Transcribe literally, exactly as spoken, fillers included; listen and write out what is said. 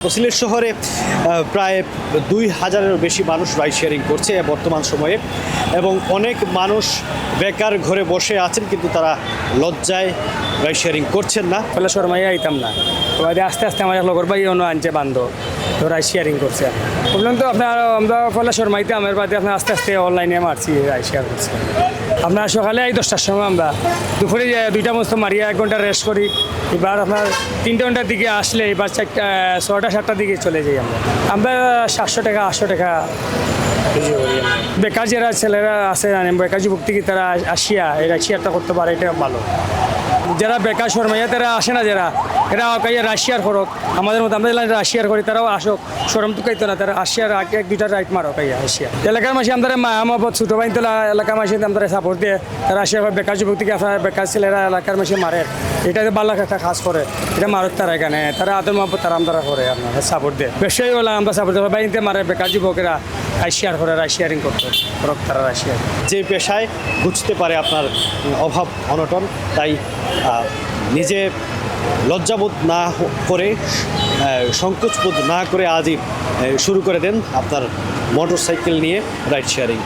তো সিলেট শহরে আহ, প্রায় দুই হাজারেরও বেশি মানুষ রাইড শেয়ারিং করছে বর্তমান সময়ে, এবং অনেক মানুষ বেকার ঘরে বসে আছেন, কিন্তু তারা লজ্জায় রাইড শেয়ারিং করছেন না। পয়লা শর্মাইয়া আইতাম না, তো বাদে আস্তে আস্তে আমার এক লগর ভাই অন্য আনছে বান্ধব, তো রাইড শেয়ারিং করছে। বললাম তো আপনার, আমরা পয়লা শর্মাইতাম, এর বাদে আপনার আস্তে আস্তে অনলাইনে মারছি, রাইড শেয়ার করছি। আপনার সকালে এই দশটার সময় আমরা, দুপুরে যে দুইটা মস্ত মারিয়া এক ঘন্টা রেস্ট করি, এবার আপনার তিনটা ঘন্টার দিকে আসলে এবার চারটা, ছয়টা সাতটার দিকে চলে যাই আমরা। আমরা সাতশো টাকা, আটশো টাকা এই যে করি আমরা। বেকার যারা ছেলেরা আছে, মানে বেকার যুবক থেকে তারা আসিয়া এই রাইড শেয়ারটা করতে পারে, এটা ভালো। যারা বেকার শর্মাইয়া তারা আসে না, যারা, এরা কাইয়া রাইড শেয়ার করুক, আমাদের মতো আমরা যেলা রাইড শেয়ার করি, তারাও আসুক, শরম টুকাইতো না, তারা আসিয়া এক এক দুইটা রাইড মারুক কাইয়া আসিয়া। এলাকার মাঝে আমরা মা মহব্বত ছোট ভাই তোলা এলাকার মাঝে আমরা সাপোর্ট দিয়ে, তারা আসিয়া বেকার যুবক থেকে আপনার বেকার ছেলেরা এলাকার মাঝে মারে, এটা যে ভালো একটা কাজ করে, এটা মারুক তারা এখানে, তারা আদর মহব্বত তারা আমরা করে আপনার সাপোর্ট দিয়ে। ব্যবসায়ী হলে আমরা সাপোর্ট দেবো, ভাই ইনতে মারে বেকার যুবকেরা রাইড শেয়ার করে, রাইড শেয়ারিং করতে, করুক তারা রাইড শেয়ার। যে পেশায় ঘুচতে পারে আপনার অভাব অনটন, তাই আহ, নিজে লজ্জাবোধ না হ- করে, আহ, সংকোচ বোধ না করে আজই আহ, শুরু করে দেন আপনার মোটরসাইকেল নিয়ে রাইড শেয়ারিং।